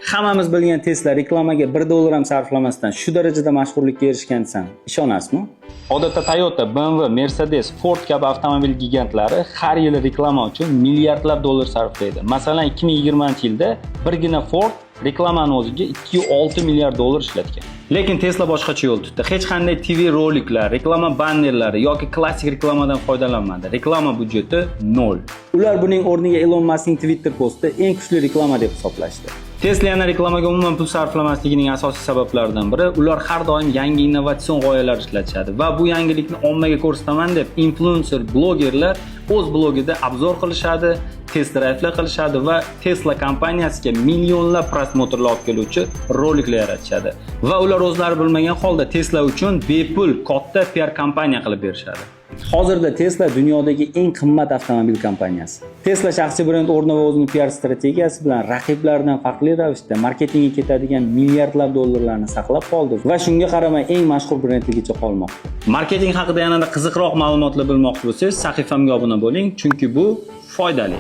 Hammamiz bilgan Tesla reklamaga 1 dollar ham sarflamasdan shu darajada mashhurlikka erishgan desam, ishonasizmi? Odatda Toyota, BMW, Mercedes, Ford kabi avtomobil gigantlari har yili reklama uchun milliardlab dollar sarflaydi. Masalan, 2020-yilda birgina Ford reklamani o'ziga 2,6 milliard dollar ishlatgan. Lekin Tesla boshqacha yo'l tutdi. Hech qanday TV roliklar, reklama bannerlari yoki klassik reklamadan foydalanmadi. Reklama byudjeti 0. Ular buning o'rniga Elon Muskning Twitter posti eng kuchli reklama deb hisoblashdi. Tesla yana reklamaga umuman pul sarflamasligining asosiy sabablaridan biri, ular har doim yangi innovatsion g'oyalar ishlatishadi va bu yangilikni ommaga ko'rsataman deb influencer, blogerlar o'z blogida обзор qilishadi, test drive'lar qilishadi va Tesla kompaniyasiga millionlab просмотр lar olib keluvchi roliklar yaratishadi. Va ular o'zlari bilmagan holda Tesla uchun bepul katta PR kompaniya qilib berishadi. Hozirda Tesla dunyodagi eng qimmat avtomobil kompaniyasi. Tesla shaxsiy brend o'rni va o'zining PR strategiyasi bilan raqiblaridan farqli ravishda marketingga ketadigan milliardlab dollarlarni saqlab qoldi va shunga qaramay eng mashhur brendligicha qolmoqda. Marketing haqida yanada qiziqroq ma'lumotlar bilmoqchi bo'lsangiz, sahifamga obuna bo'ling, chunki bu foydali.